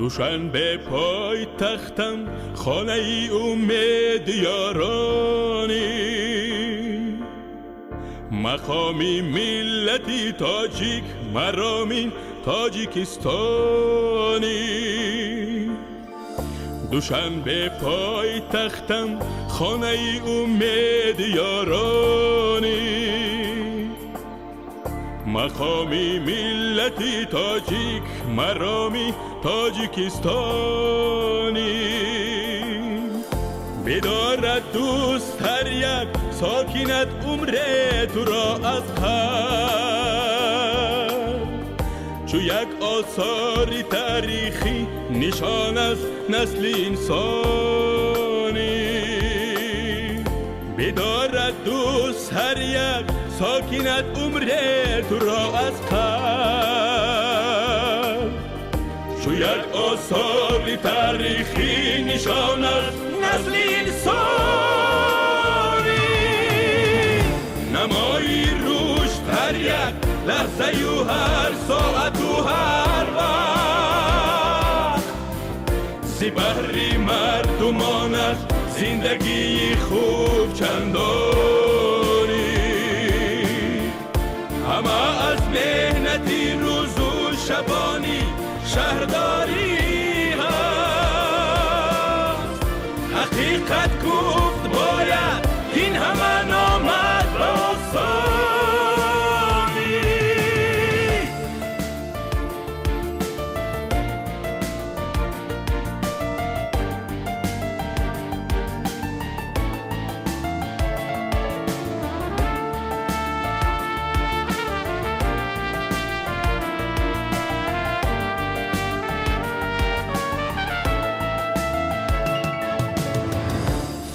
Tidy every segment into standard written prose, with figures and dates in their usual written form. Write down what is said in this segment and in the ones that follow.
Душанбе пойтахтам, хонаи умеди ёронӣ, мақоми миллати тоҷик, мароми тоҷикистонӣ. Душанбе пойтахтам, хонаи умеди ёронӣ, мақоми миллати тоҷик, мароми тоҷикистонӣ. Бидорад дӯст ҳар як сокинат умре туро аз қабл, чу як осори таърихӣ нишон аз насли инсонӣ. Бидорад дӯст ҳар як сокинат умре туро аз қабл, чу як осори таърихӣ нишон аз насли инсонӣ. Намои рушд ҳар як лаҳзаю ҳар соату ҳар вақт, зи баҳри мардумон аст зиндагии хуб чандонӣ. Ҳама аз меҳнати рӯзу шабонӣ шаҳрдорӣ ҳаст. Ҳақиқат гуфт бояд ин ҳама номад ба осонӣ.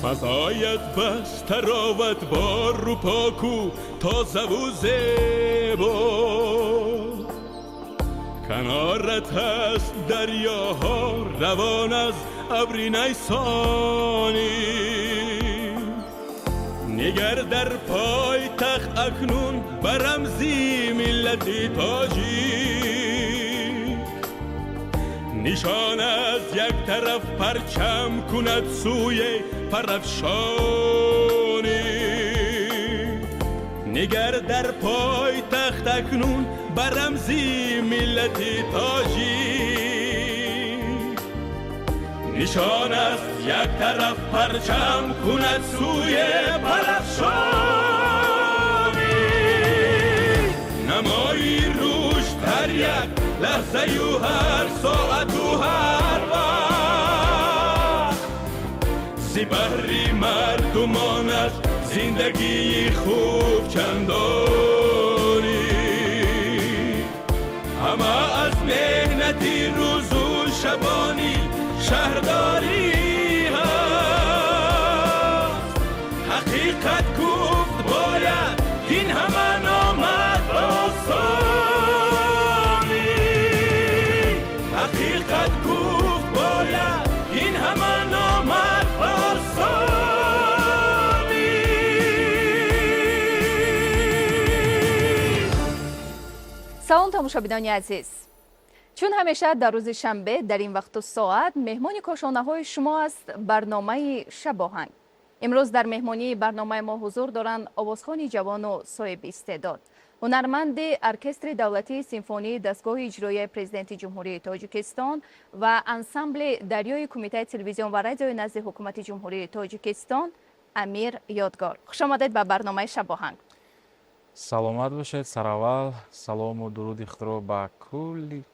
Фазоят бас тароват бо рӯпоку тозаву зебо, канорат ҳаст дарёҳо равон аз абри найсонӣ. Нигар дар пойтахт акнун ба рамзи миллати тоҷик, нишон аз як тараф парчам кунад сӯи парафшонӣ. Нигар дар пойтахт акнун ба рамзи миллати тоҷик, нишон аз як тараф парчам кунад сӯи парафшонӣ. Намои рушд ҳар як лаҳзаю ҳар соату ҳар вақт, зи баҳри мардумон аст зиндагии хуб чандонӣ. Ҳама аз меҳнати рӯзу шабонӣ шаҳрдорӣ ҳаст. Ҳақиқат гуфт бояд ин ҳама номад ба осонӣ. Ҳақиқат гуфт бояд ин ҳама номад ба осонӣ. Салом, тамошобинони азиз! Чун ҳамеша дар рӯзи шанбе дар ин вақту соат меҳмони кошонаҳои шумо аст барномаи «Шабоҳанг». Имрӯз дар меҳмонии барномаи мо ҳузур доранд овозхони ҷавону соҳиби истеъдод, ҳунарманди Оркестри давлатии симфонии дастгоҳи иҷроияи Президенти Ҷумҳурии Тоҷикистон ва ансамбли дарёи Кумитаи телевизион ва радиои назди Ҳукумати Ҷумҳурии Тоҷикистон Амир Ёдгор. Хушомадед ба барномаи «Шабоҳанг». Саломат бошед. Сараввал салому дуруди худро ба кулли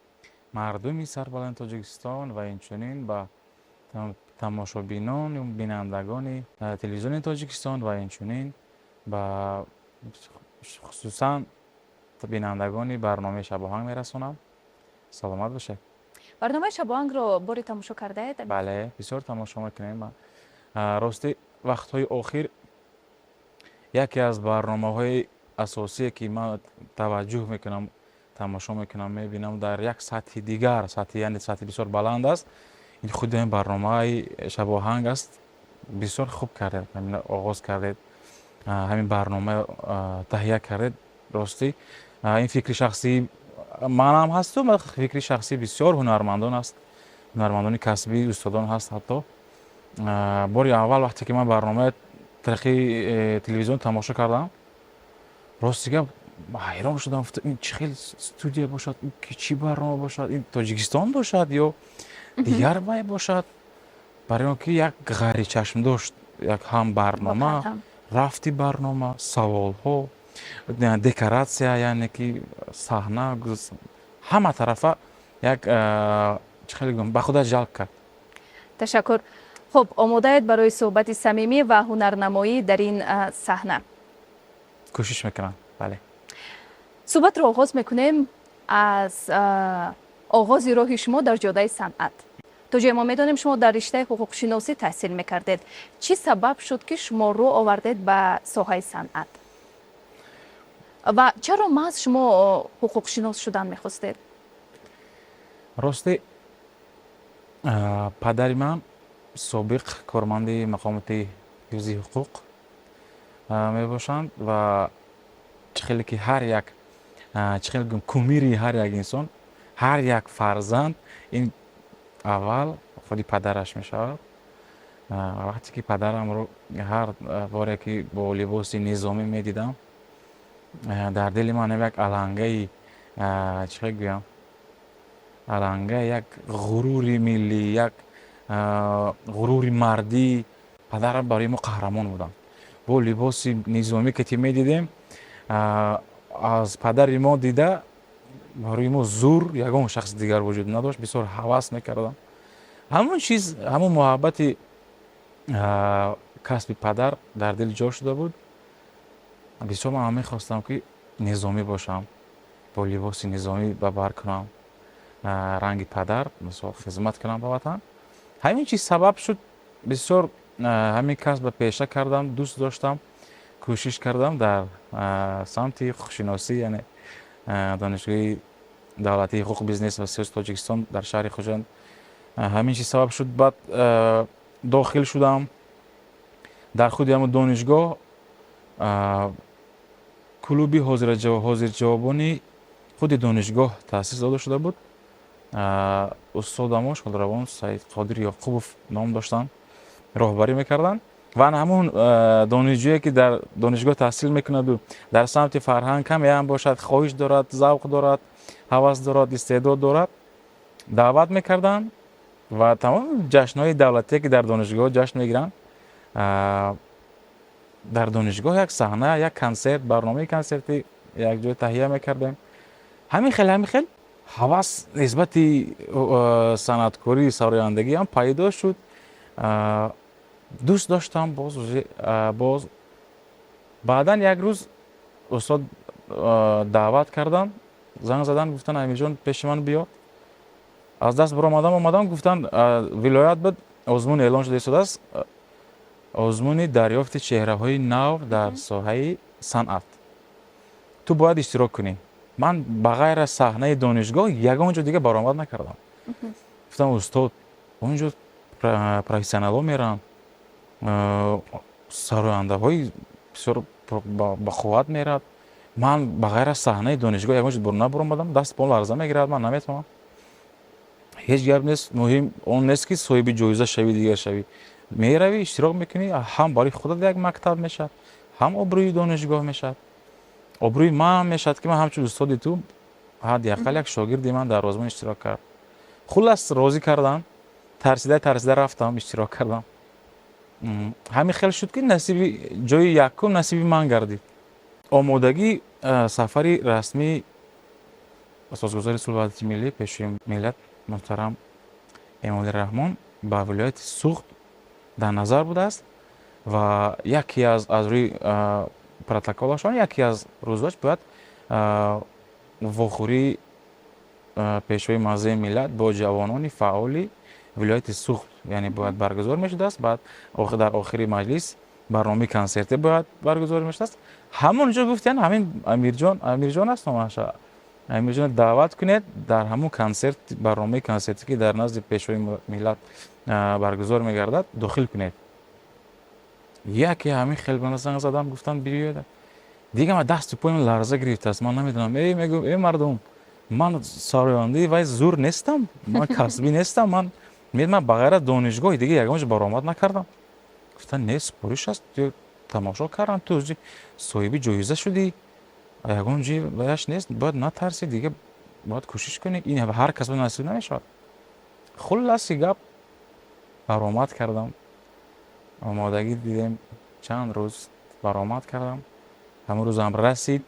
мардуми сарбаланди Тоҷикистон ва инчунин ба тамошобинону бинандагони телевизиони Тоҷикистон ва инчунин ба хусусан бинандагони барномаи «Шабоҳанг» мерасонам. Саломат бошед. Барномаи «Шабоҳангро» боре тамошо кардаед? Бале, бисёр тамошо мекунем. Рости, вақтҳои охир яке аз барномаҳои асосие, ки ман таваҷҷӯҳ мекунам, тамошо мекунам, мебинам, дар як сатҳи дигар, сатҳи, яъне сатҳи бисёр баланд аст, ин худи ҳамин барномаи «Шабоҳанг» аст. Бисёр хуб кардед, ҳамин оғоз кардед, ҳамин барнома таҳия кардед. Ростӣ, ин фикри шахсии манам ҳасту фикри шахсии бисёр ҳунармандон аст. Ҳунармандони касбӣ, устодон ҳаст. Ҳатто бори аввал вақте ки ман барномаи тариқи телевизион тамошо кардам, рости гап, ҳайрон шудам. Гуфтам, ин чӣ хел студия бошад, ин чӣ барнома бошад, ин Тоҷикистон бошад ё дигар вай бошад? Барои он ки як ғайричашмдошт, як ҳам барнома, рафти барнома, саволҳо, декоратсия, яъне ки саҳна, ҳама тарафа як, чӣ хеле гӯям, ба худаш ҷалб кард. Ташаккур. Хуб, омодаед барои суҳбати самимӣ ва ҳунарнамоӣ дар ин саҳна? Кӯшиш мекунам, бале. Суҳбатро оғоз мекунем аз оғози роҳи шумо дар ҷодаи санъат. То ҷое мо медонем, шумо дар риштаи ҳуқуқшиносӣ таҳсил мекардед. Чӣ сабаб шуд, ки шумо рӯ овардед ба соҳаи санъат ва чаро маҳз шумо ҳуқуқшинос шудан мехостед? Рости, падари ман собиқ корманди мақомоти ҳифзи ҳуқуқ мебошанд ва чӣ хеле ки ҳар як, чӣ хеле гӯям, кумири ҳар як инсон, ҳар як фарзанд ин аввал худи падараш мешавад. Вақте ки падарамро ҳар боре ки бо либоси низомӣ медидам, дар дили ман як алангаи, чӣ хел гӯям, аланга, як ғурури миллӣ, як ғурури мардӣ. Падарам барои мо қаҳрамон буданд. Бо либоси низомӣ ки медидем, аз падари мо дида барои мо зур ягон шахси дигар вуҷуд надошт. Бисёр ҳавас мекардам. Ҳамон чиз, ҳамон муҳаббати касби падар дар дил ҷо шуда буд. Бисёр ман мехостам, ки низомӣ бошам, бо либоси низомӣ ба бар кунам, ранги падар, мисол, хизмат кунам ба ватан. Ҳамин чиз сабаб шуд, бисёр ҳамин касб ба пеша кардам, дӯст доштам, кӯшиш кардам дар самти ҳуқуқшиносӣ, яъне Донишгоҳи давлатии ҳуқуқ, бизнес ва сиёсати Тоҷикистон дар шаҳри Хуҷанд. Ҳамин чиз сабаб шуд, баъд дохил шудам. Дар худи ҳамон донишгоҳ клуби ҳозирҷавобони худи донишгоҳ таъсис дода шуда буд. Устодамо шодравон Саидқодир Ёқубов ном доштанд, роҳбарӣ мекарданд ва ана ҳамун донишҷӯе, ки дар донишгоҳ таҳсил мекунаду дар самти фарҳанг камеам бошад хоҳиш дорад, завқ дорад, ҳавас дорад, истеъдод дорад, даъват мекарданд ва тамоми ҷашнҳои давлатие, ки дар донишгоҳ ҷашн мегиранд, дар донишгоҳ як саҳна, як консерт, барномаи консертӣ якҷоя таҳия мекардем. Ҳамин хел ҳавас нисбати санъаткорӣ, сарояндагӣ ҳам пайдо шуд. Дӯст доштам. Боз баъдан як рӯз устод даъват карданд, занг заданд, гуфтанд: «Амирҷон, пеши ман биё». Аз даст баромадам, омадам. Гуфтанд, вилоят буд, озмун эълон шуда истодааст, озмуни дарёфти чеҳраҳои нав дар соҳаи санъат, ту бояд иштирок кунӣ. Ман ба ғайр аз саҳнаи донишгоҳ ягон ҷо дига баромад накардам. Гуфтам: «Устод, он ҷо профессионалҳо мераванд, сарояндаҳои бисёр бақувват меравад. Ман ба ғайр аз саҳнаи донишгоҳ ягон ҷо набаромадам, даст пом ларза мегирад, ман наметавонам». «Ҳеҷ гап нест, муҳим он нест, ки соҳиби ҷоиза шавӣ, дигар шавӣ. Меравӣ, иштирок мекунӣ, ҳам барои худат як мактаб мешавад, ҳам обрӯи донишгоҳ мешавад, обрӯи ман мешавад, ки ман ҳамчун устоди ту ҳадди ақал як шогирди ман дар озмун иштирок кард». Хуллас, розӣ кардам. Тарсида тарсида рафтам, иштирок кардам. Ҳамин хел шуд, ки насиби ҷои якум насиби ман гардид. Омодагӣ сафари расмии Асосгузори сулҳу ваҳдати миллӣ, Пешвои миллат муҳтарам Эмомалӣ Раҳмон ба вилояти Суғд дар назар будааст ва яке аз рӯи протоколашон яке аз рӯзҳош бояд вохӯрии Пешвои муаззами миллат бо ҷавонони фаъоли вилояти Суғд, яъне, бояд баргузор мешудааст. Баъд дар охири маҷлис барномаи консертӣ бояд баргузор мешудааст. Ҳамон ҷо гуфтиянд: «Ҳамин Амирҷон, Амирҷон аст номаша, Амирҷон даъват кунед, дар ҳамун консерт, барномаи консертӣ, ки дар назди Пешвои миллат баргузор мегардад, дохил кунед». Яке ҳамин хел мана занг задам, гуфтанд: «Биёед». Дига ман дасту поям ларза гирифтааст, ман намедонам. Э, мегӯм, э мардум, Ман сарояндаи вай зур нестам, ман касбӣ нестам, ман ба ғайр аз донишгоҳи дига ягон ҷо баромад накардам. Гуфтанд, не, супориш аст, тамошо кардам, ту соҳиби ҷоиза шудӣ, ягон ҷои ваяш нест, бояд натарсӣ, дига бояд кӯшиш кунӣ, ин ҳар кас насиб намешавад. Хулласи гап, баромад кардам, омодагӣ дидем, чанд рӯз баромад кардам. Ҳамон рӯзам расид,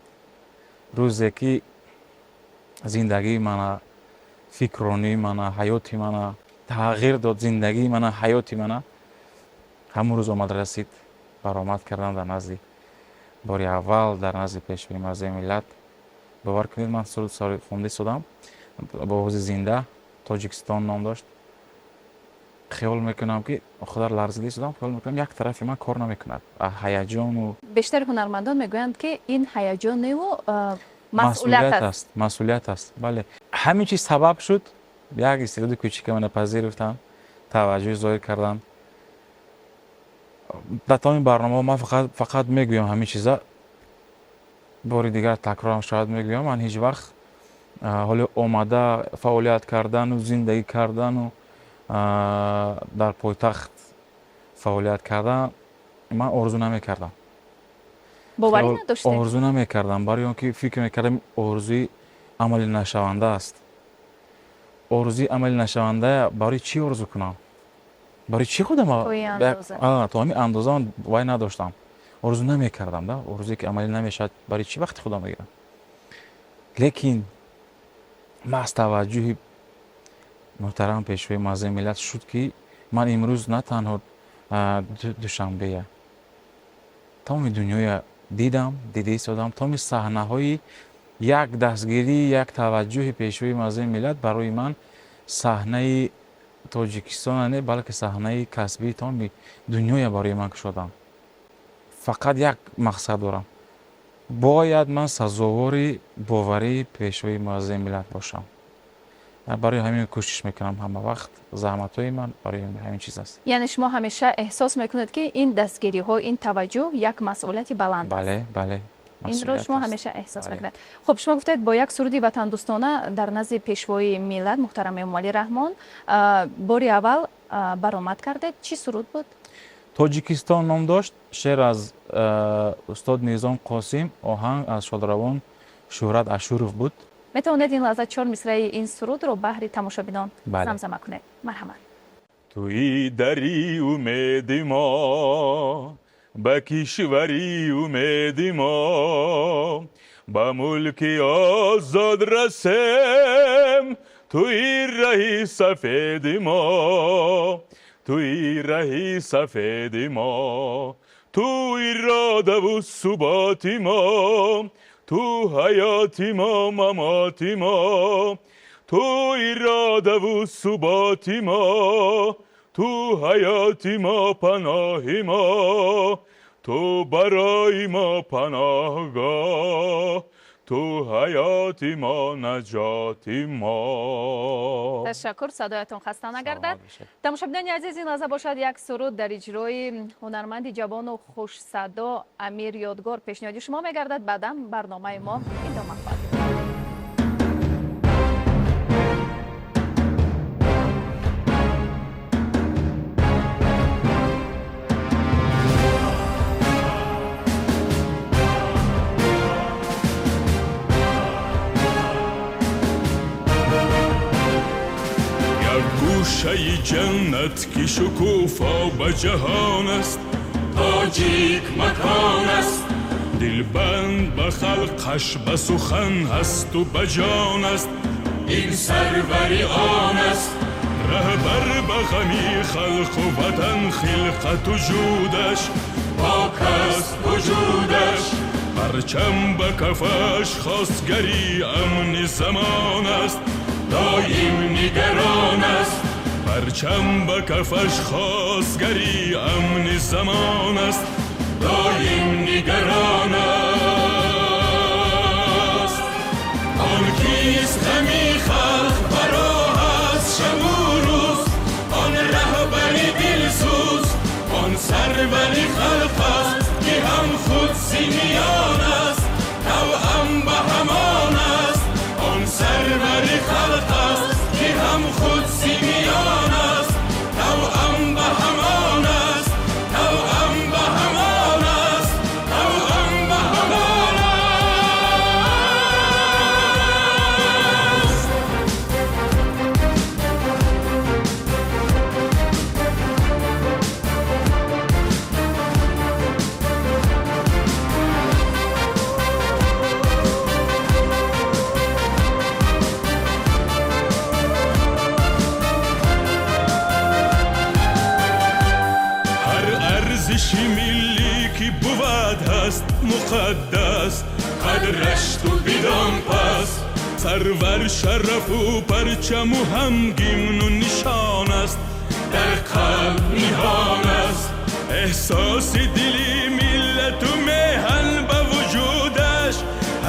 рӯзе ки зиндагии мана, фикронии мана, ҳаёти мана тағйир дод, зиндагии мана, ҳаёти мана ҳамон рӯз омад расид. Баромад кардам дар назди бори аввал дар назди пешвои муаззами миллат. Бовар кунед, ман суруд хонда истодам бо овози зинда, Тоҷикистон ном дошт. Хиёл мекунам ки худар ларзида истодам, хиёл мекунам як тарафи ман кор намекунад, ҳаяҷону Бештари ҳунармандон мегӯянд, ки ин ҳаяҷоневу масъулият аст. Масъулият аст, бале. Ҳамин чиз сабаб шуд, як истеъдоди кӯчика мана пазируфтам, таваҷҷӯҳ зоҳир кардам. Дар тамоми барномаҳо ман фақат мегӯям ҳамин чиза, бори дигар такрорам шояд мегӯям, ман ҳеҷ вақт ҳоле омада фаъолият кардану зиндагӣ кардану дар пойтахт фаъолият кардан ман орзу намекардам. Боварӣ надоштед? Орзу намекардам, барои он ки фикр мекардам орзуи амалӣ нашаванда аст. Орзуи амалӣ нашаванда барои чӣ орзу кунам? Барои чӣ худам то ҳамин андоза ман вай надоштам, орзу намекардам, да, орзуе ки амалӣ намешавад, барои чӣ вақти худам мегирам? Лекин маҳз таваҷҷӯҳи муҳтарам пешвои муаззами миллат шуд, ки ман имрӯз на танҳо Душанбея, тамоми дунёя дидам, дида истодам, тамоми саҳнаҳои як дастгирӣ, як таваҷҷӯҳи пешвои муаззами миллат барои ман саҳнаи Тоҷикистона не, балки саҳнаи касбии тамоми дунёя барои ман кушодам. Фақат як мақсад дорам, бояд ман сазовори боварии пешвои муаззами миллат бошам. Барои ҳамин кӯшиш мекунам ҳама вақт, заҳматҳои ман барои ҳамин чиз аст. Яъне шумо ҳамеша эҳсос мекунед, ки ин дастгириҳо, ин таваҷҷӯҳ як масъулияти баланд аст? Бале, бале. Инро шумо ҳамеша эҳсос мекунед. Хуб, шумо гуфтед бо як суруди ватандӯстона дар назди пешвои миллат муҳтарам Эмомалӣ Раҳмон бори аввал баромад кардед. Чӣ суруд буд? Тоҷикистон ном дошт, шеър аз устод Низом Қосим, оҳанг аз шодравон Шӯҳрат Ашуров буд. Метавонед ин лаҳза чор мисраи ин сурудро баҳри тамошобинон замзама кунед? Марҳамат. Туи дари умеди мо, ба кишвари умеди мо, ба мулки озод расем, туи раҳи сафеди мо, туи раҳи сафеди мо, ту иродаву суботи мо, ту ҳаёти мо, мамоти мо, ту иродаву суботи мо, ту ҳаёти мо, паноҳи мо, ту барои мо паноҳгоҳ, ту ҳаёти мо, наҷоти мо. Ташаккур, садоятон хаста нагардад. Тамошобинони азиз, ин лаҳза бошад як суруд дар иҷрои ҳунарманди ҷавону хушсадо Амир Ёдгор пешниҳоди шумо мегардад. Баъдан барномаи мо идома хоҳад ёфт. Гӯшаи ҷаннат ки шукуфо ба ҷаҳон аст, тоҷик макон аст, дилбанд ба халқаш, ба сухан ҳасту ба ҷон аст, ин сарвари он аст, раҳбар ба ғами халқу ватан, хилқату ҷудаш пок аст вуҷудаш, парчам ба кафаш хосгари амни замон аст, доим нигарон аст, парчам ба кафаш хосгари амни замон аст, доим нигарон аст. Он кист ғами халқ баро аз шабу рӯз, он раҳбари дилсӯз, он сарвари халқ аст, ки ҳам худ зимиён аст, тавъам ба ҳамон аст, он сарвари Арзиши миллӣ ки бувад ҳаст муқаддас, қадраш ту бидон пас. Сарвар шарафу парчаму ҳам гимну нишон аст, дар қалб ниҳон аст. Эҳсоси дили миллату меҳан ба вуҷудаш,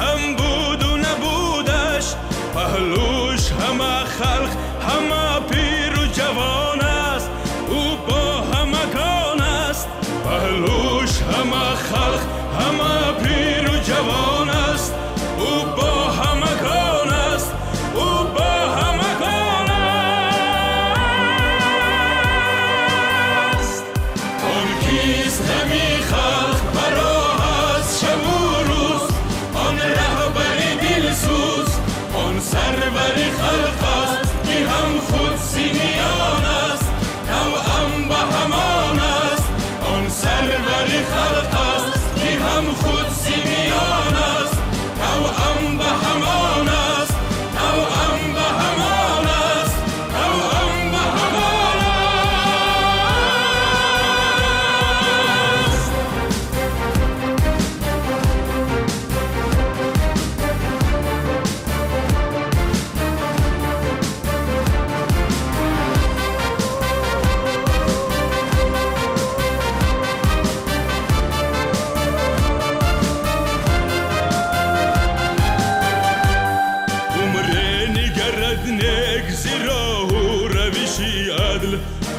ҳам буду набудаш. Паҳлӯш ҳама халқ, ҳама пиру ҷавон аст, ӯ бо ҳамагон аст. Паҳлӯш ҳама халқ, ҳама пиру ҷавон аст, ӯ бо ҳамагон аст, ӯ бо ҳамагон аст. Он кист ғами халқ бароҳ аст шабу рӯз, он раҳбари дилсӯз, он сарвари халқ аст, ки ҳам худ синиён аст, тавъам ба ҳамон аст. Он сарвари халқ аст, ки ҳам худ синиён аст, тавъам ба ҳамон аст, тавъам ба ҳамон аст, тавъам ба ҳамон аст. Умре нигарад нек зи роҳу равиши адл,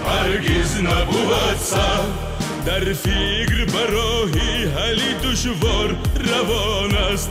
ҳаргиз набувад саҳл. Дар фикр ба роҳи ҳалли душвор равон аст,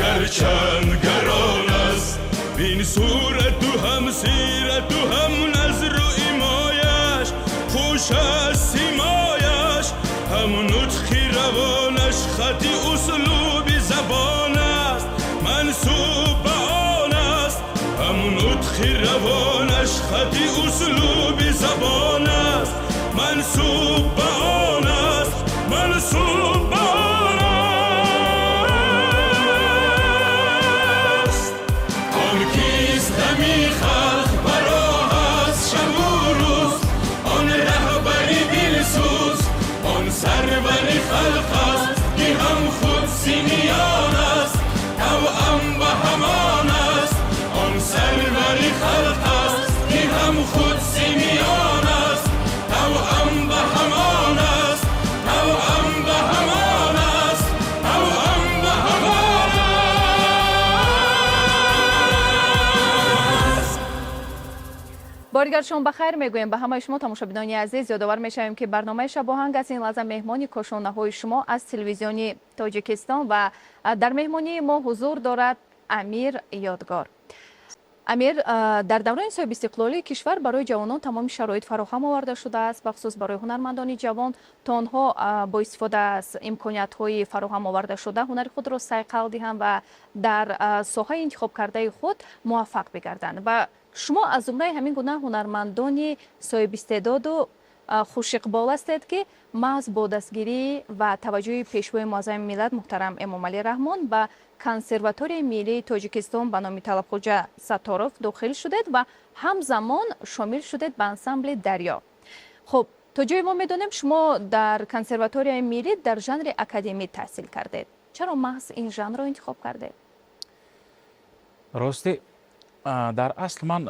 гарчанд гарон аст. Бин сурату ҳам сирату ҳам назру имояш, хуш аст симояш, ҳам нутқи равонаш, хати услуби забон аст, мансуб ба он аст. Ҳам нутқи равонаш, хати услуби забон аст, мансуб ба он аст, мансуб ба он аст. Он кист ғами халқ бароҳ аст шабу рӯз, он раҳбари дилсӯз, он сарвари халқ аст, ки ҳам худ синиён аст, тавъам ба ҳамон аст. Он сарвари халқ аст, ки ҳам худ синиён аст, тавъам ба ҳамон аст, тавъам ба ҳамон аст, тавъам ба ҳамон аст. Бори дигар шумо ба хайр мегӯем ба ҳамаи шумо тамошобинони азиз. Ёдовар мешавем, ки барномаи Шабоҳанг аст. Ин лаҳза меҳмони кошонаҳои шумо аз телевизиони Тоҷикистон ва дар меҳмонии мо ҳузур дорад Амир Ёдгор. Амир, дар давраи соҳибистиқлолии кишвар барои ҷавонон тамоми шароит фароҳам оварда шудааст, бахусус барои ҳунармандони ҷавон, то онҳо бо истифода аз имкониятҳои фароҳам оварда шуда ҳунари худро сайқал диҳанд ва дар соҳаи интихобкардаи худ муваффақ бигарданд. Ва шумо аз зумраи ҳамин гуна ҳунармандони соҳибистеъдоду хушиқбол ҳастед, ки маҳз бо дастгирӣ ва таваҷҷӯҳи Пешвои муаззами миллат муҳтарам Эмомалӣ Раҳмон ба Консерваторияи миллии Тоҷикистон ба номи Талабхоҷа Сатторов дохил шудед ва ҳамзамон шомил шудед ба ансамбли «Дарё». Хуб, то ҷое мо медонем, шумо дар Консерваторияи миллӣ дар жанри академӣ таҳсил кардед. Чаро маҳз ин жанрро интихоб кардед? Ростӣ, дар асл ман,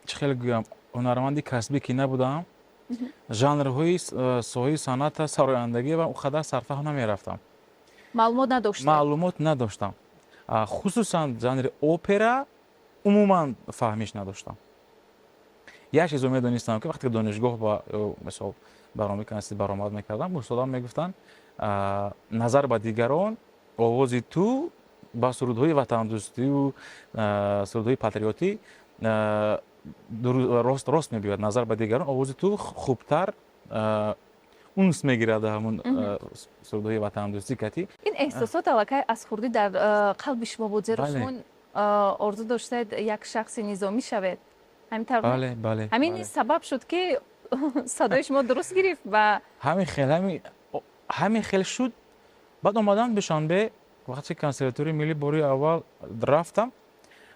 чӣ хеле гӯям, ҳунарманди касбӣ ки набудам, жанрҳои соҳаи санъата, сарояндагӣ ва он қадар сарфаҳм намерафтам. Маълумот надоштед? Маълумот надоштам, хусусан жанри опера умуман фаҳмиш надоштам. Як чизо медонистам, ки вақте донишгоҳ ба мисол баромад баромад мекардам, устодам мегуфтанд: «Назар ба дигарон овози ту ба сурудҳои ватандӯстию сурудҳои патриотӣ рост мебиёяд, назар ба дигарон овози ту хубтар унс мегирад ҳамун сурудҳои ватандӯстӣ кати». Ин эҳсосот аллакай аз хурдӣ дар қалби шумо буд, зеро шумо орзу доштед як шахси низомӣ шавед. Ҳамин тавр? Бале, бале. Ҳамин сабаб шуд, ки садои шумо дуруст гирифт ва Ҳамин хел, ҳамин хел шуд. Баъд омадам Душанбе, вақте Консерваторияи миллӣ бори аввал рафтам,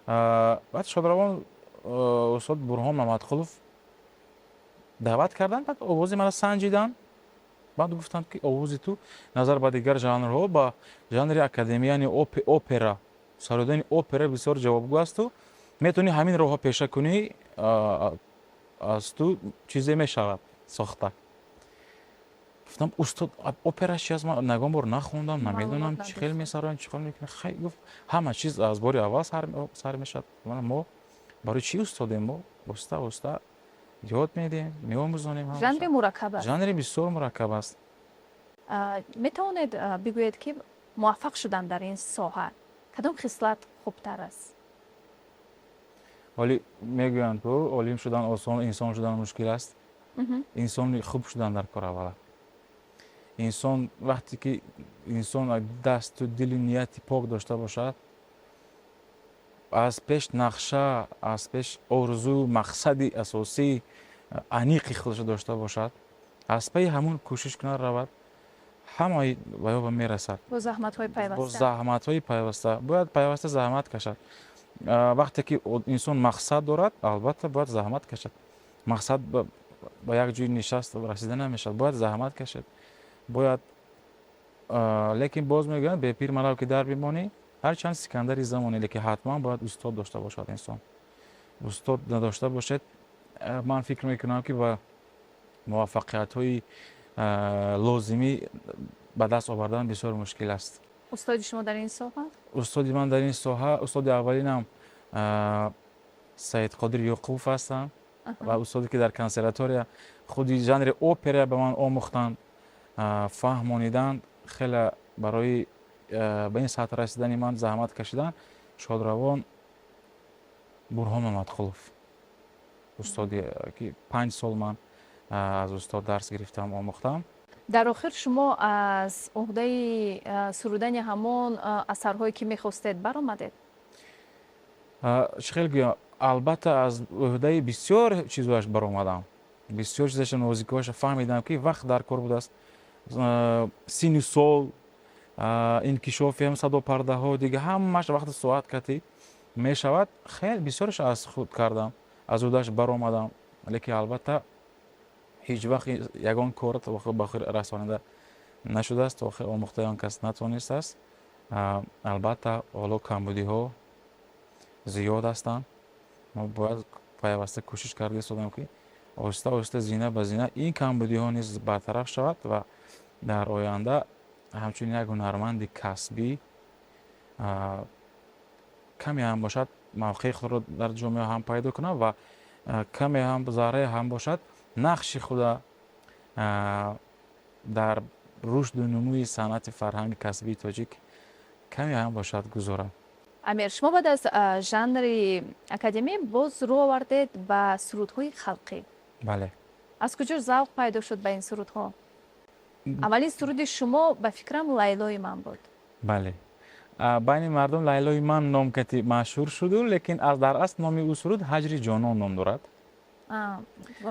баъд шодравон устод Бурҳон Мамадқулов даъват карданд, баъд овози маро санҷиданд. Баъд гуфтанд, ки овози ту назар ба дигар жанрҳо ба жанри академия, яъне опера, сарудани опера бисёр ҷавобгӯ асту метавонӣ ҳамин роҳҳо пеша кунӣ, аз ту чизе мешавад сохта. Гуфтам: «Устод, опера чи аст? Ман ягон бор нахондам, намедонам, чӣ хел месароям, чӣ кор мекунам». Хай, гуфт, ҳама чиз аз бори аввал сар мешавад. Мо барои чӣ устодем? Мо оста оста ёд медиҳем, меомӯзонем. Жанри мураккаб аст. Жанри бисёр мураккаб аст. Метавонед бигӯед, ки муваффақ шудан дар ин соҳа кадом хислат хубтар аст? Вале мегӯянд, ку олим шудан осон, инсон шудан мушкил аст. Инсони хуб шудан дар кор аввала. Инсон вақте ки инсон дасту дили нияти пок дошта бошад, аз пеш нақша, аз пеш орзу, мақсади асосии аниқи худашо дошта бошад, аз пайи ҳамун кӯшиш кунад, равад, ҳамаи ба ёба мерасад. Бо заҳматҳои бо пайваста. Заҳматҳои пайваста, бояд пайваста заҳмат кашад. Вақте ки инсон мақсад дорад, албатта бояд заҳмат кашад. Мақсад ба як ҷои нишаст расида намешавад, бояд заҳмат кашад, бояд. Лекин боз мегӯянд: «Бепир марав, ки дар бимонӣ, ҳарчанд Сикандари замонӣ». Лекин ҳатман бояд устод дошта бошад инсон. Устод надошта бошед, ман фикр мекунам, ки ба муваффақиятҳои лозимӣ ба даст овардан бисёр мушкил аст. Устоди шумо дар ин соҳа? Устоди ман дар ин соҳа, устоди аввалинам Саидқодир Ёқубов ҳастанд ва устоде, ки дар консерватория худи жанри опера ба ман омӯхтанд, фаҳмониданд, хеле барои ба ин сатҳ расидани ман заҳмат кашиданд, шодравон Бурҳон Мамадқулов, устоде, ки 5 сол ман аз устод дарс гирифтам, омӯхтам. Дар охир шумо аз уҳдаи сурудани ҳамон асарҳое, ки мехостед, баромадед? Чӣ хел гӯям, албатта, аз уҳдаи бисёр чизоаш баромадам, бисёр чизаша, нозикиҳоша фаҳмидам, ки вақт дар кор будааст, синну сол, инкишофи ҳам садопардаҳо, дига ҳамааш вақти соат кати мешавад. Хеле бисёраш аз худ кардам, аз уҳдааш баромадам, лекин албатта ҳеҷ вақт ягон кор то ба охир расонида нашудааст, то охир омӯхтаи он кас натонистааст. Албатта, ҳоло камбудиҳо зиёд ҳастанд. Мо бояд пайваста кӯшиш карда истодам, ки оҳиста оҳиста, зина ба зина ин камбудиҳо низ бартараф шавад ва дар оянда ҳамчун як ҳунарманди касбӣ каме ҳам бошад мавқеи худро дар ҷомеа ҳам пайдо кунам ва каме ҳам, заррае ҳам бошад, нақши худа дар рушду нумӯи санъати фарҳанги касбии тоҷик каме ҳам бошад гузорам. Амир, шумо баъд аз жанри академӣ боз рӯ овардед ба сурудҳои халқӣ. Бале. Аз куҷо завқ пайдо шуд ба ин сурудҳо? Аввалин суруди шумо, ба фикрам, «Лайлои ман» буд. Бале, байни мардум «Лайлои ман» ном кати машҳур шуду, лекин аз дар асл номи ӯ суруд «Ҳаҷри ҷонон» ном дорад.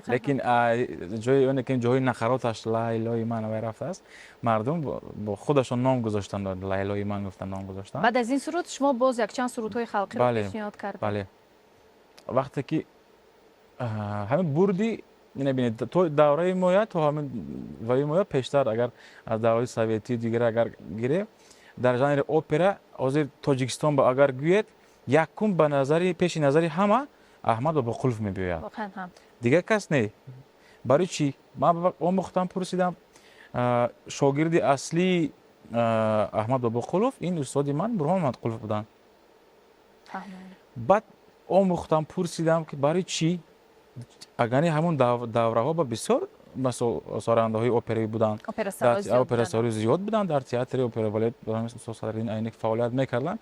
Лекин ҷои оне ки ҷои нақароташ «Лайлои ман» вай рафтааст, мардум бо худашон ном гузоштанд, «Лайлои ман» гуфтан, ном гузоштанд. Баъд аз ин суруд шумо боз якчанд сурудҳои халқиро пешниҳод кардед. Бале, вақте ки ҳамин бурди бинед, то давраи моя, то ҳамин ваи моя, пештар агар аз давраи советию дигар агар гирем, дар жанри опера ҳозир Тоҷикистон ба агар гӯед, якум ба назари пеши назари ҳама Аҳмад Бобоқулов мебиёяд, дигар кас не. Барои чӣ? Ман омӯхтам, пурсидам, шогирди аслии Аҳмад Бобоқулов ин устоди ман Бурҳон Мамадқулов буданд. Баъд омӯхтам, пурсидам, ки барои чӣ, агани ҳамун давраҳо ба бисёр сарояндаҳои операвӣ буданд, операсарои зиёд буданд, дар театри опера балет устод Садриддин Айнӣ фаъолият мекарданд.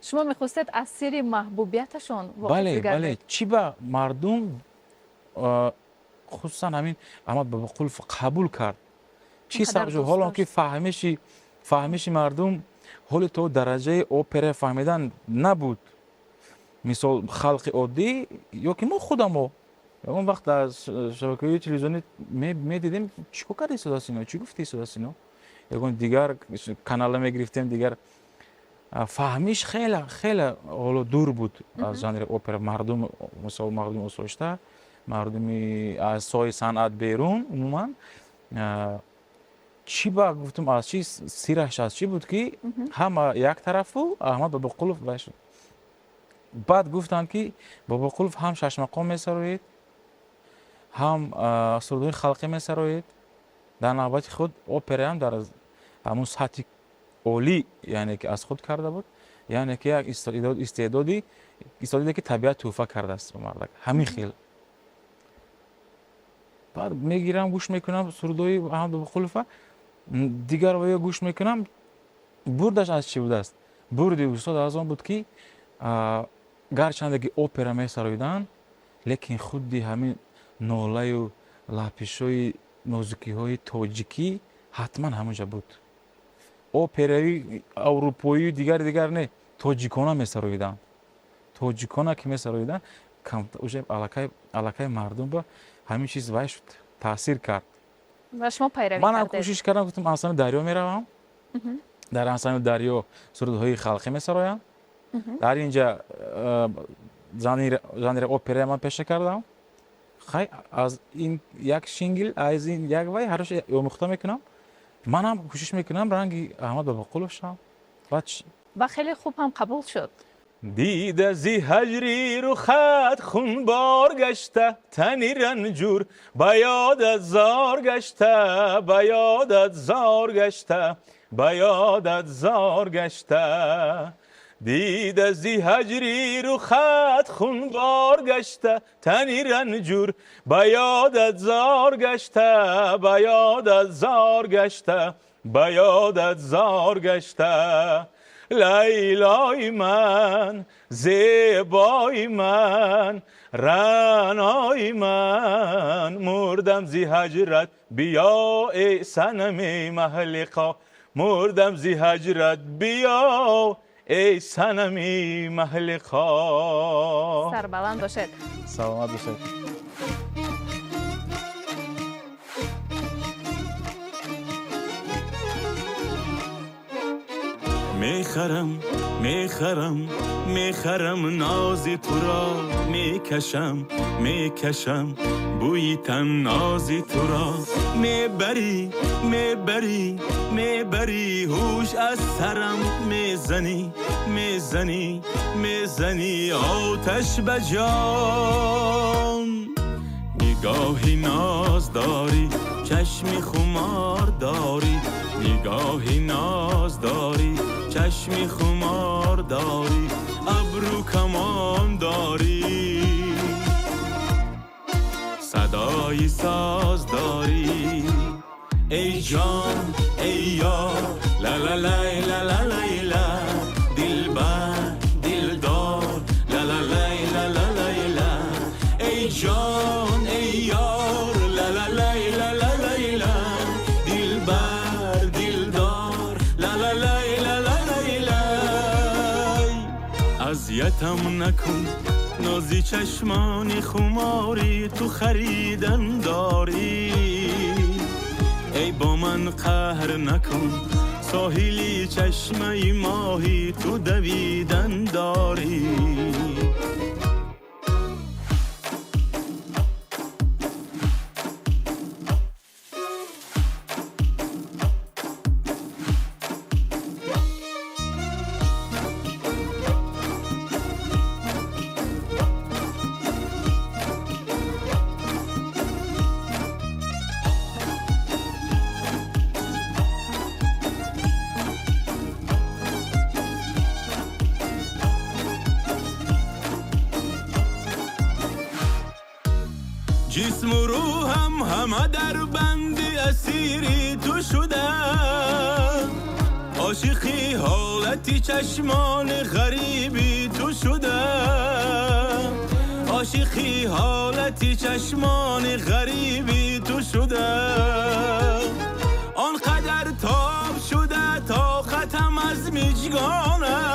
Шумо мехостед аз сирри маҳбубияташон? Бале, бале, чӣ ба мардум, хусусан ҳамин Аҳмад Бобоқулов қабул кард, чӣ сабаб шуд? Ҳоло ки фаҳмиши мардум ҳоли то дараҷаи опера фаҳмидан набуд, мисол, халқи оддӣ ё ки мо худамо он вақт дар шабакаҳои телевизионӣ медидем, чӣ кор карда истодааст ино, чӣ гуфта истодааст ино, ягон дигар канала мегирифтем, дигар фаҳмиш хеле хеле ҳоло дур буд аз жанри опера. Мардум, мисол, мардуми осоишта, мардуми аз соҳаи санъат берун умуман. Чӣ ба гуфтам, аз чӣ сираш, аз чӣ буд, ки ҳама як тарафу Аҳмад Бобоқулов вай шуд. Баъд гуфтанд, ки Бобоқулов ҳам шашмақом месароид, ҳам сурудҳои халқӣ месароид, дар навбати худ операам дар ҳамун сатҳи олӣ, яъне ки аз худ карда буд, яъне ки як истеъдоде ки табиат тӯҳфа кардааст ба мардак, ҳамин хел. Баъд мегирам, гӯш мекунам сурудҳои Аҳмад Бобоқулова, дигар ваё гӯш мекунам, бурдаш аз чӣ будааст? Бурди устод аз он буд, ки гарчанде ки опера месароиданд, лекин худи ҳамин нолаю лапишҳои нозукиҳои тоҷикӣ ҳатман ҳамонҷа буд. Операи аврупоию дигар дигар не, тоҷикона месароиданд. Тоҷикона ки месароиданд, уже аллакай мардум ба ҳамин чиз вай шуд, таъсир кард. Ва шумо пайравӣ Манам кардед. кӯшиш кардам, гуфтам, ансамбли Дарё меравам, дар ансамбли Дарё сурудҳои халқӣ месароям. Дар инҷа жанри опера ман пеша кардам. Хай, аз ин як шингил, аз ин як вай ҳараш омӯхта мекунам. Манам кӯшиш мекунам ранги Аҳмад Бобоқулов шавам. Баъд Ва хеле хуб ҳам қабул шуд. Дида зи ҳаҷри рухат хунбор гашта, тани ранҷур ба ёдат зор гашта, ба ёдат зор гашта, ба ёдат зор гашта. Дида зи ҳаҷри рухат хунбор гашта, тани ранҷур ба ёдат зор гашта, ба ёдат зор гашта, ба ёдат зор гашта. Лайлои ман, зебои ман, раънои ман, мурдам зи ҳаҷрат, биё эй санами маҳлиқо, мурдам зи ҳаҷрат, биё эй санами маҳлиқо. Сарбаланд бошед. Саломат бошед. Мехарам, мехарам, мехарам нози туро, мекашам, мекашам бӯи таннози туро. Мебарӣ, мебарӣ, мебарӣ ҳуш аз сарам, мезанӣ, мезанӣ, мезанӣ оташ ба ҷон. Нигоҳи ноз дорӣ, чашми хумор дорӣ, нигоҳи ноз дорӣ, чашми хумор дорӣ, абру камон дорӣ, садои соз дорӣ. Эй ҷон, эй ёр, ла ла лай ла ла лай ла, дилбар, дилдор, ла ла лай ла ла лай ла. Эй ҷон, эй ёр, ла ла лай ла ла лай ла, дилбар, дилдор, ла ла лай ла ла лай лай. Азиятам накун, нози чашмони хумори ту харидан дорӣ. Эй бо ман қаҳр накун, соҳили чашмаи моҳи ту давидан дорӣ. Ҷисму рӯҳам ҳама дар банди асири ту шуда, ошиқи ҳолати чашмони ғариби ту шуда, ошиқи ҳолати чашмони ғариби ту шуда. Он қадар тоб шуда тоқатам аз миҷгонат,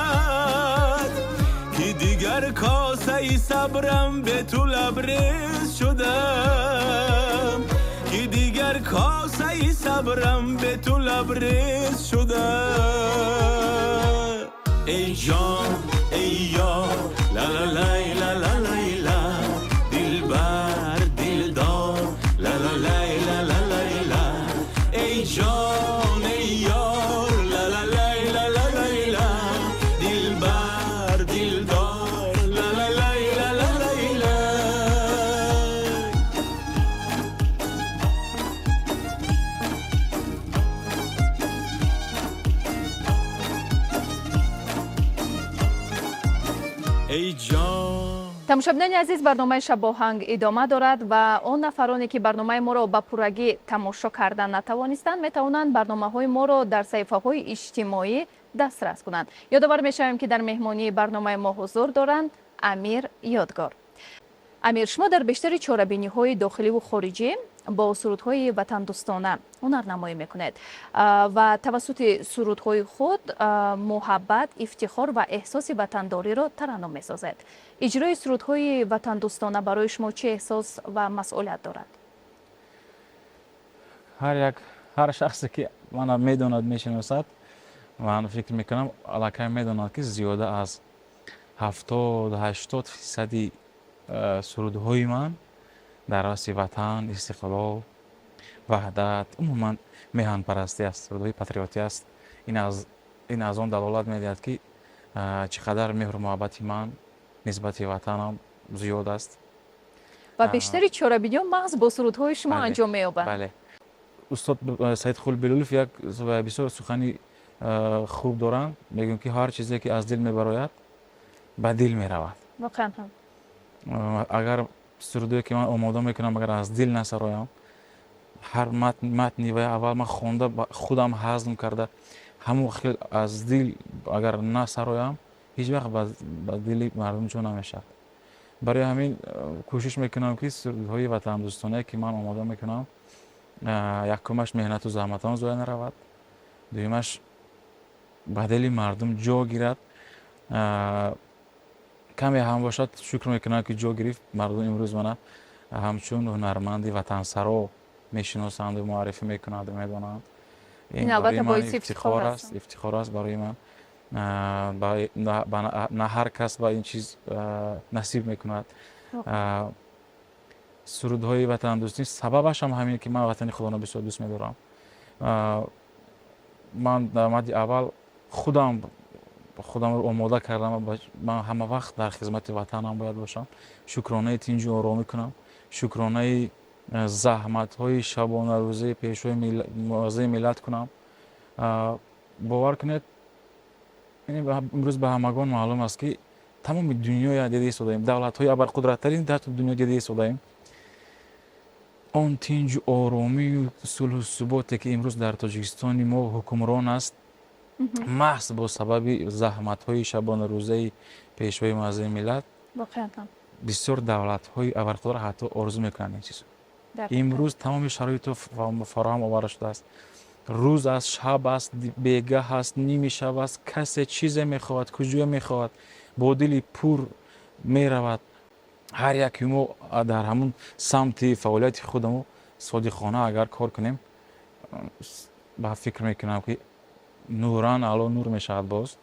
ки дигар косаи сабрам бе ту лабрез шуда, ки дигар косаи сабрам бе ту лабрез шуда. Эй ҷон, эй ёр, ла ла лай ла ла лай ла, дилбар, дилдор, ла ла лай ла ла лай ла. Эй ҷон, Тамошобинони азиз, барномаи «Шабоҳанг» идома дорад ва он нафароне, ки барномаи моро ба пуррагӣ тамошо карда натавонистанд, метавонанд барномаҳои моро дар саҳифаҳои иҷтимоӣ дастрас кунанд. Ёдовар мешавем, ки дар меҳмонии барномаи мо ҳузур доранд Амир Ёдгор. Амир, шумо дар бештари чорабиниҳои дохиливу хориҷӣ бо сурудҳои ватандӯстона ҳунарнамоӣ мекунед ва тавассути сурудҳои худ муҳаббат, ифтихор ва эҳсоси ватандориро тараннум месозед. Иҷрои сурудҳои ватандӯстона барои шумо чӣ эҳсос ва масъулият дорад? Ҳар як, ҳар шахсе, ки мана медонад, мешиносад, ман фикр мекунам, аллакай медонад, ки зиёда аз 70-80 фисади сурудҳои ман дар васфи ватан, истиқлол, ваҳдат, умуман меҳанпарастӣ аст, сурудҳои патриотӣ аст. Ин аз он далолат медиҳад, ки чӣ қадар меҳру муҳаббати ман нисбати ватанам зиёд аст. Ва бештари чорабиниҳо маҳз бо сурудҳои шумо анҷом меёбанд. Бале, устод Саидқул Белулов як бисёр сухани хуб доранд, мегӯянд, ки ҳар чизе, ки аз дил мебарояд, ба дил меравад. Воқеан ҳам. Агар сурудое, ки ман омода мекунам, агар аз дил насароям, ҳар матни вай аввал ман хонда, худам ҳазм карда, ҳамон хел аз дил агар насароям, ҳеҷ вақт ба дили мардум ҷо намешавад. Барои ҳамин кӯшиш мекунам, ки сурудҳои ватандӯстонае, ки ман омода мекунам, якумаш, меҳнату заҳматон зоя наравад, дуюмаш, ба дили мардум ҷо гирад. Каме ҳам бошад, шукр мекунам, ки ҷо гирифт. Мардум имрӯз мана ҳамчун ҳунарманди ватансаро мешиносанду муаррифӣ мекунанду медонанд. Ин албатта боиси ифтихор аст, ифтихор аст барои ман. На ҳар кас ба ин чиз насиб мекунад. Сурудҳои ватандӯстӣ, сабабаш ҳам ҳамин, ки ман ватани худоро бисёр дӯст медорам. Ман дар мадди аввал худам худамро омода кардам, ман ҳама вақт дар хизмати ватанам бояд бошам, шукронаи тинҷу оромӣ кунам, шукронаи заҳматҳои шабонарӯзаи пешвои муаззами миллат кунам. Бовар кунед, имрӯз ба ҳамагон маълум аст, ки тамоми дунёя дида истодаем, давлатҳои абарқудраттарин дар дунё дида истодаем. Он тинҷу оромию сулҳу суботе, ки имрӯз дар Тоҷикистони мо ҳукмрон аст, маҳз бо сабаби заҳматҳои шабонарӯзаи пешвои муаззами миллат. Бисёр давлатҳои абарқудрат ҳатто орзу мекунанд ин чизо. Имрӯз тамоми шароитро фароҳам оварда шудааст. Рӯз аст, шаб аст, бегаҳ аст, ними шаб аст, касе чизе мехоҳад, куҷое мехоҳад, бо дили пур меравад. Ҳар яки мо дар ҳамун самти фаъолияти худамо содиқона агар кор кунем, ба фикр мекунам, ки нуран ало нур мешавад боз.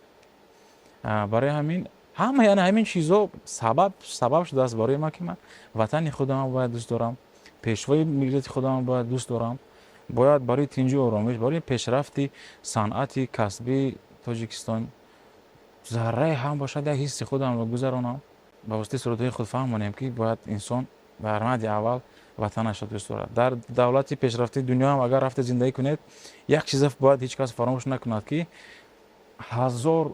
Барои ҳамин ҳама, яъне ҳамин чизо сабаб шудааст барои ман, ки ман ватани худамро бояд дӯст дорам, пешвои миллати худамро бояд дӯст дорам, бояд барои тинҷу оромиш, барои пешрафти санъати касбии Тоҷикистон заррае ҳам бошад, як ҳисси худамро гузаронам, ба воситаи сурудҳои худ фаҳмонем, ки бояд инсон дар мадди аввал ватанашро дӯст дорад. Дар давлати пешрафтаи дунё ҳам агар рафта зиндагӣ кунед, як чиза бояд ҳеҷ кас фаромӯш накунад, ки ҳазор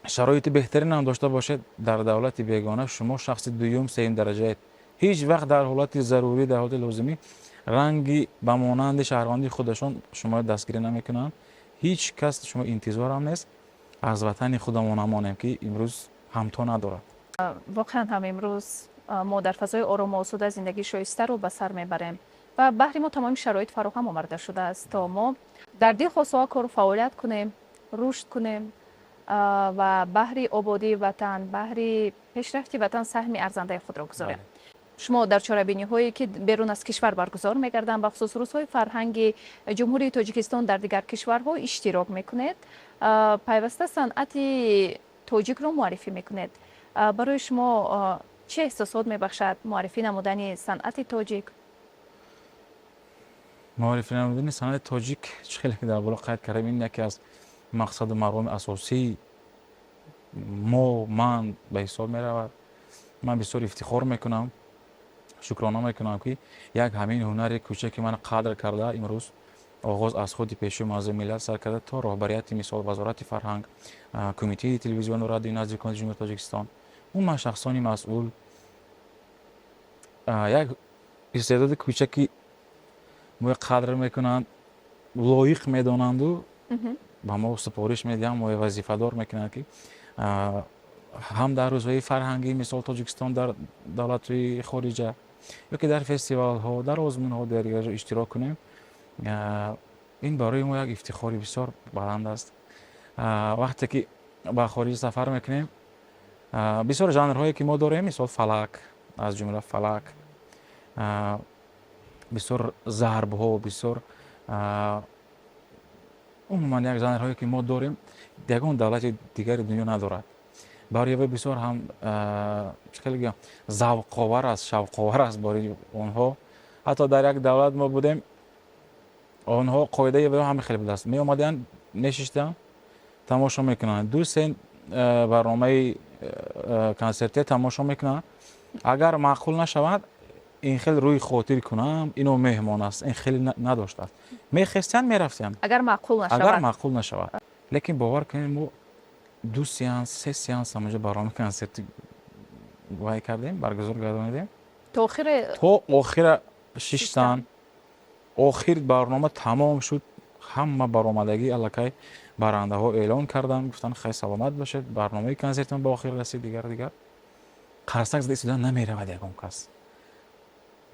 шароити беҳтаринам дошта бошед, дар давлати бегона шумо шахси дуюм, сеюм дараҷаед. Ҳеҷ вақт дар ҳолати зарурӣ, дар ҳолати лозимӣ ранги ба монанди шаҳрвандии худашон шуморо дастгирӣ намекунанд. Ҳеҷ кас шумо интизорам нест. Аз ватани худамон намонем, ки имрӯз ҳамто надорад. Воқеан ҳам, имрӯз мо дар фазои орому осуда зиндагии шоистаро ба сар мебарем ва баҳри мо тамоми шароит фароҳам оварда шудааст, то мо дар дилхоҳ соҳа кору фаъолият кунем, рушд кунем ва баҳри ободии ватан, баҳри пешрафти ватан саҳми арзандаи худро гузорем. Шумо дар чорабиниҳое, ки берун аз кишвар баргузор мегарданд, бахусус рӯзҳои фарҳанги Ҷумҳурии Тоҷикистон дар дигар кишварҳо иштирок мекунед, пайваста санъати тоҷикро муаррифӣ мекунед. Барои шумо чӣ эҳсосот мебахшад муаррифӣ намудани санъати тоҷик? Муаррифӣ намудани санъати тоҷик, чӣ хеле ки дар боло қайд кардем, ин яке аз мақсаду мароми асосии мо, ман ба ҳисоб меравад. Ман бисёр ифтихор мекунам, шукрона мекунам, ки як ҳамин ҳунари кӯчаки ман қадр карда, имрӯз оғоз аз худи пешвои муаззами миллат сар карда то роҳбарияти, мисол, Вазорати фарҳанг, Кумитаи телевизиону радиои назди Ҳукумати Ҷумҳурии Тоҷикистон. Умуман, шахсони масъул як истеъдоди кӯчаки моя қадр мекунанд, лоиқ медонанду ба мо супориш медиҳанд, моя вазифадор мекунанд, ки ҳам дар рӯзҳои фарҳангӣ, мисол, Тоҷикистон дар давлатҳои хориҷа ё ки дар фестивалҳо, дар озмунҳо, дар дигар ҷо иштирок кунем. Ин барои мо як ифтихори бисёр баланд аст. Вақте ки ба хориҷа сафар мекунем, бисёр жанрҳое ки мо дорем, мисол, фалак, аз ҷумла фалак, бисёр зарбҳо, бисёр умуман як жанрҳое ки мо дорем, ягон давлати дигари дунё надорад. Барои вай бисёр ҳам, чӣ хеле гӯям, завқовар аст, шавқовар аст барои онҳо. Ҳатто дар як давлат мо будем, онҳо қоидаи вай ҳама хеле будааст: меомаданд, мешиштанд, тамошо мекунанд, ду се барномаи консертия тамошо мекунанд, агар маъқул нашавад, ин хел рӯи хотир кунам, ино меҳмон аст, ин хеле надоштааст, мехестанд, мерафтанд. Агар маъқул агар нашавад. Маъқул нашавад. Лекин бовар кунед, мо ду сеанс, се сеанс ҳамонҷо барномаи консерти вай кардем, баргузор гардонидем. То охире? То охира шиштан. Охир барнома тамом шуд, ҳама баромадагӣ, аллакай барандаҳо эълон карданд, гуфтанд: «Хай, саломат бошед, барномаи консертмон ба охир расид», дигар дигар қарсак зада истода намеравад ягон кас.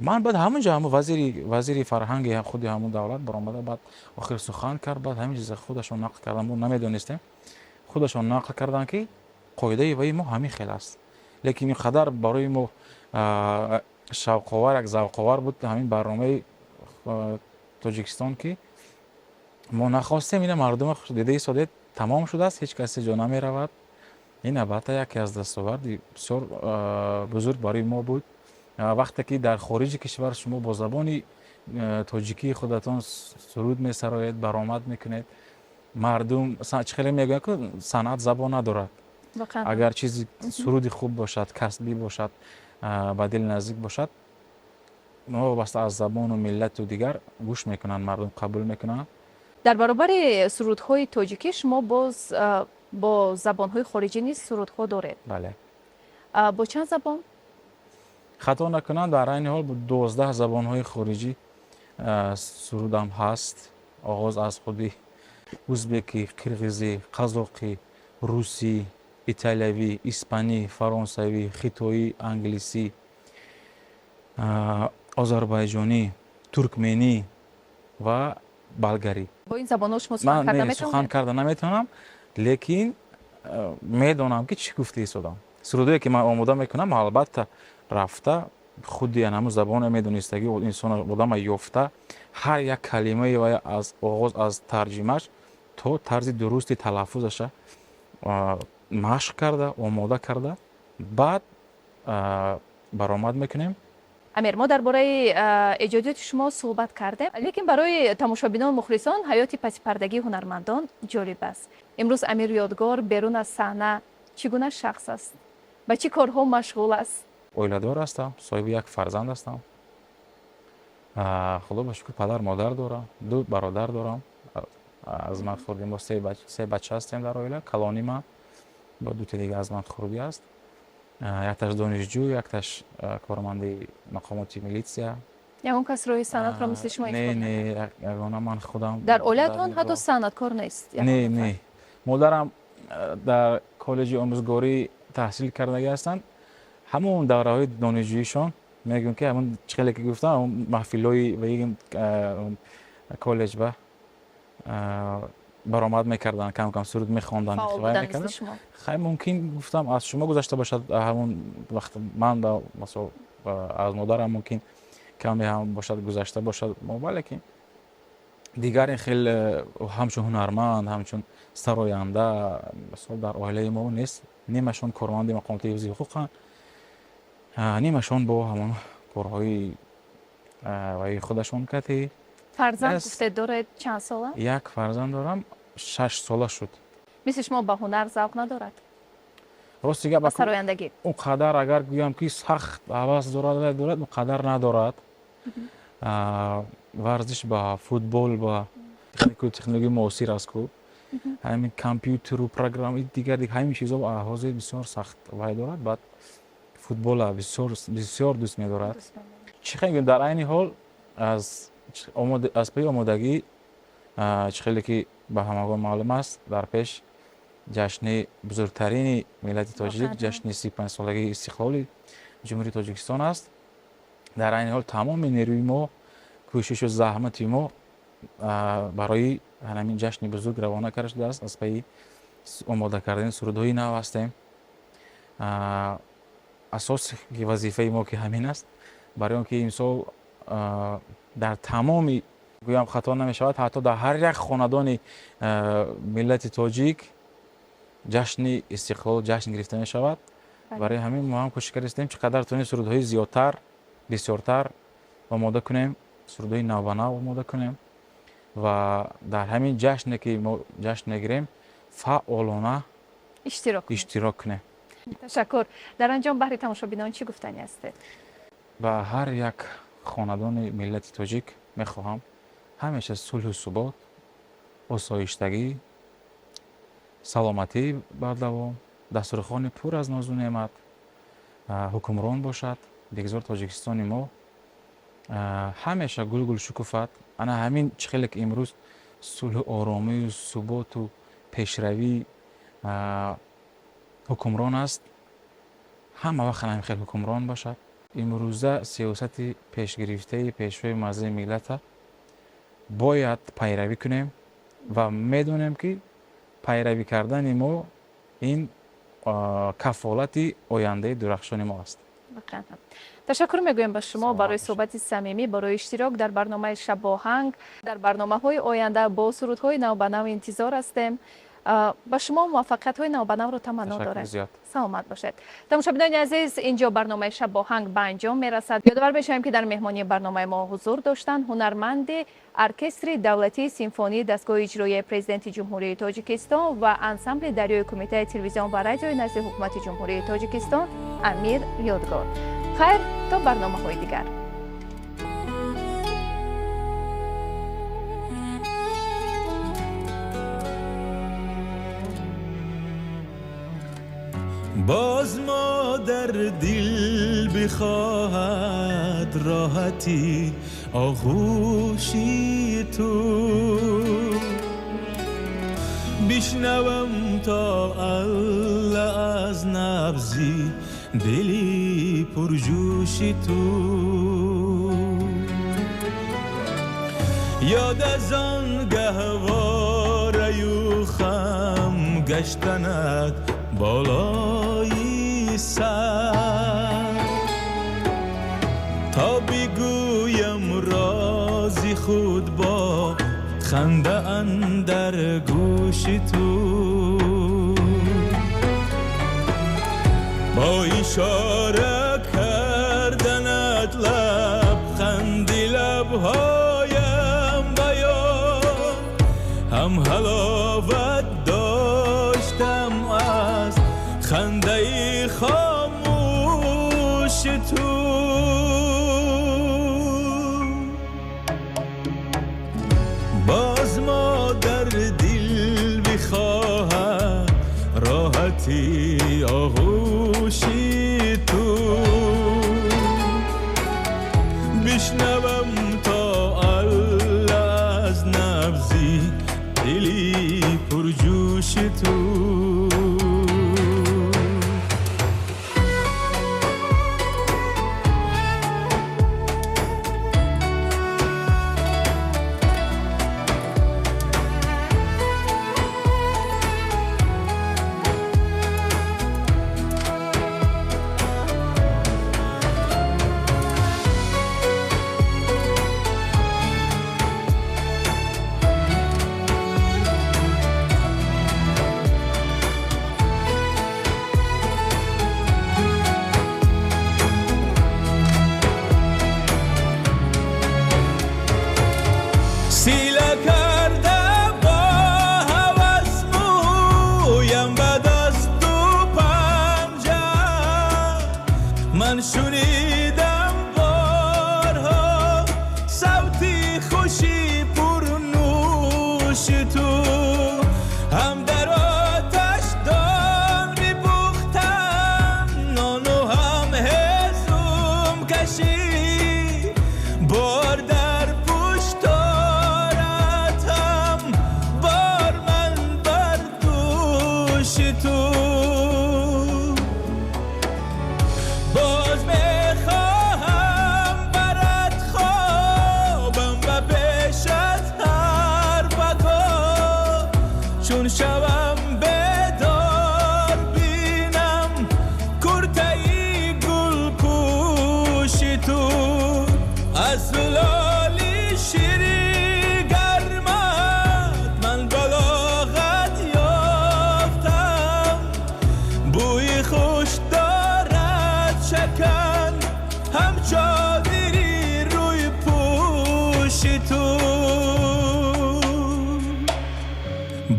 Ман баъд ҳамон ҷо ҳамон вазири фарҳанги худи ҳамон давлат баромада, баъд охир сухан кард. Баъд ҳамин чиза худашон нақл карданд, мо намедонистем. Худашон нақл карданд, ки қоидаи ваи мо ҳамин хел аст. Лекин ин қадар барои мо шавқовар, як завқовар буд ҳамин барномаи Тоҷикистон, ки мо нахостем ина мардума дида истодед, тамом шудааст, ҳеҷ касе ҷо намеравад. Ин албатта яке аз дастоварди бисёр бузург барои мо буд. Вақте ки дар хориҷи кишвар шумо бо забони тоҷикии худатон суруд месароед, баромад мекунед, мардум чӣ хеле мегӯянд ку, санъат забон надорад. Агар чизи суруди хуб бошад, касбӣ бошад, ба дил наздик бошад, новобаста аз забону миллату дигар, гӯш мекунанд мардум, қабул мекунанд. Дар баробари сурудҳои тоҷикӣ шумо боз бо забонҳои хориҷӣ низ сурудҳо доред? Бале. Бо чанд забон? Хато накунам, дар айни ҳол 12 забонҳои хориҷӣ сурудам ҳаст, оғоз аз худи узбекӣ, қирғизӣ, қазоқӣ, русӣ, италиявӣ, испанӣ, фаронсавӣ, хитоӣ, англисӣ, озарбойҷонӣ, туркменӣ ва болгарӣ. Бо ин забонҳо шумо сухан карда Не, сухан метавонед? карда наметавонам, лекин медонам, ки чӣ гуфта истодам. Сурудое ки ман омода мекунам, албатта, рафта худи ҳамун забоне медонистагӣ инсон одама ёфта, ҳар як калимаи вай аз оғоз, аз тарҷимаш то тарзи дурусти талаффузаша машқ карда, омода карда, баъд баромад мекунем. Амир, мо дар бораи эҷодиёти шумо суҳбат кардем, лекин барои тамошобинон, мухлисон ҳаёти пасипардагии ҳунармандон ҷолиб аст. Имрӯз Амир Ёдгор берун аз саҳна чӣ гуна шахс аст, ба чӣ корҳо машғул аст? Оиладор ҳастам, соҳиби як фарзанд ҳастам. Худо ба шукр, падар, модар дорам, ду бародар дорам аз ман хурди. Мо се бача ҳастем дар оила. Калони ман бо дута дига аз ман хурдӣ аст, якташ донишҷӯ, якташ корманди мақомоти милитсия. Ягон кас роҳи санъатро мисли шумо Не. интихоб Не. накард? Ягона ман худам. Дар оилаатон дар ҳатто ин роҳ. санъаткор нест ягон Не. нафар? Не, модарам дар коллеҷи омӯзгорӣ таҳсил кардагӣ ҳастанд. Ҳамон давраҳои донишҷӯишон, мегӯям, ки ҳамон чӣ хеле ки гуфтам, ҳамон маҳфилҳои ваи коллеҷ ба баромад мекарданд, кам кам суруд мехонданд. Фаъол вай буданд мисли мекарданд. шумо. Хай, мумкин, гуфтам, аз шумо гузашта бошад ҳамон вақт ман ба масал аз модарам мумкин каме ҳам бошад, гузашта бошад мо, лекин дигар ин хел ҳамчун ҳунарманд, ҳамчун сароянда, мисол, дар оилаи мо нест. Нимашон корманди мақомоти ҳифзи ҳуқуқанд, нимашон бо ҳамон корҳои ваи худашон кати. Фарзанд Аст. гуфте доред, чанд сола? Як фарзанд дорам, 6 сола шуд. Мисли шумо ба ҳунар завқ надорад? Рости гап, Ба сарояндагӣ? Он қадар, агар гӯям, ки сахт ҳавас дорад, дорад, он қадар надорад. Варзиш ба футбол, ба технику, технологияи муосир аст ку, ҳамин компютеру программа, дигар ҳамин чизо ҳозир бисёр сахт вай дорад. Баъд Футбола бисёр бисёр дӯст медорад. Чӣ хел дар айни ҳол аз паи омодагӣ, чӣ хеле ки ба ҳамагон маълум аст, дар пеш ҷашни бузургтарини миллати тоҷик, ҷашни 35-солагии истиқлоли Ҷумҳурии Тоҷикистон аст. Дар айни ҳол тамоми нерӯи мо, кӯшишу заҳмати мо барои ҳамин ҷашни бузург равона карда шудааст. Аз паи омода кардани сурудҳои нав ҳастем. Асоси вазифаи мо ки ҳамин аст, барои он ки имсол дар тамоми, гӯям хато намешавад, ҳатто дар ҳар як хонадони миллати тоҷик ҷашни истиқлол ҷашн гирифта мешавад. Барои ҳамин мо ҳам кӯшиш кардастем, чӣ қадар тонем сурудҳои зиёдтар, бисёртар омода кунем, сурудҳои навбанав омода кунем ва дар ҳамин ҷашне ки мо ҷашн мегирем, фаъолона иштирок кунем. Ташаккур. Дар анҷом баҳри тамошобинон чӣ гуфтанӣ ҳастед? Ба ҳар як хонадони миллати тоҷик мехоҳам ҳамеша сулҳу субот, осоиштагӣ, саломатӣ бардавом, дастурхони пур аз нозу неъмат ҳукмрон бошад. Бигзор Тоҷикистони мо ҳамеша гулгул шукуфад. Ана ҳамин чӣ хеле ки имрӯз сулҳу оромию суботу пешравӣ ҳукмрон аст, ҳама вақт ҳамин хел ҳукмрон бошад. Имрӯза сиёсати пешгирифтаи пешвои муаззами миллата бояд пайравӣ кунем ва медонем, ки пайравӣ кардани мо ин кафолати ояндаи дурахшони мо аст. Ташаккур мегӯем ба шумо барои суҳбати самимӣ, барои иштирок дар барномаи Шабоҳанг. Дар барномаҳои оянда бо сурудҳои навбанав интизор ҳастем. Ба шумо муваффақиятҳои навбанавро таманно дорем. Саломат бошед. Тамошобинони азиз, инҷо барномаи Шабоҳанг ба анҷом мерасад. Ёдовар мешавем, ки дар меҳмонии барномаи мо ҳузур доштанд ҳунарманди оркестри давлатии симфонии дастгоҳи иҷроияи Президенти Ҷумҳурии Тоҷикистон ва ансамбли дарёи Кумитаи телевизион ва радиои назди Ҳукумати Ҷумҳурии Тоҷикистон Амир Ёдгор. Хайр, то барномаҳои дигар. باز مادر دل بخواهد راحتی آغوشی تو، بشنوم تا الله از نبضی دلی پرجوشی تو. یاد از آن گهواره و خم گشتنت بالای سر، تا بگویم رازی خود با خنده اندر گوش تو. با اشاره کردنت لبخندی لبهایم بیان، هم حلاوت داشتم از خنده خاموش تو. باز مادر دل بخواهد راحتی آغوشی تو، بشنوم تا الله از نبضی دلی پرجوش تو. من شنیدم بارها صوتی خوشی پر نوش تو، هم در آتش دان میپختم نان و هم آغوش تو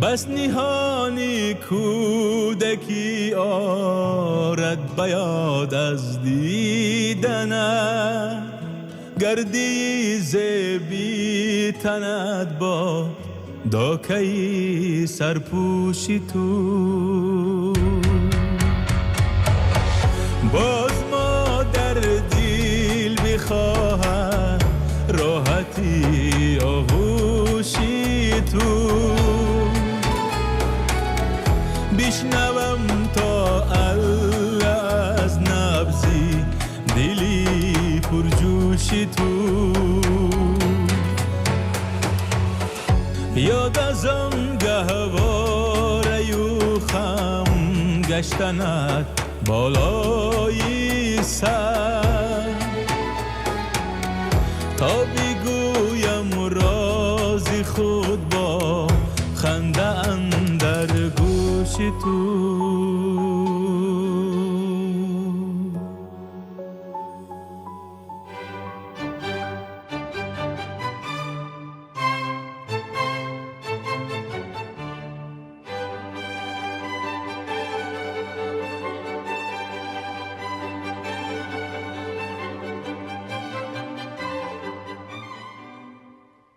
بس نهانی کودکی آرد بیاد از دیدنت گردی زبی تنت با داکی سرپوش تو باز ما در دل بخواهد راحتی آغوشی تو بشنوم تا الله از نبضی دلی پرجوش تو یاد از آن گهواره و خم گشتنت بالای سر تا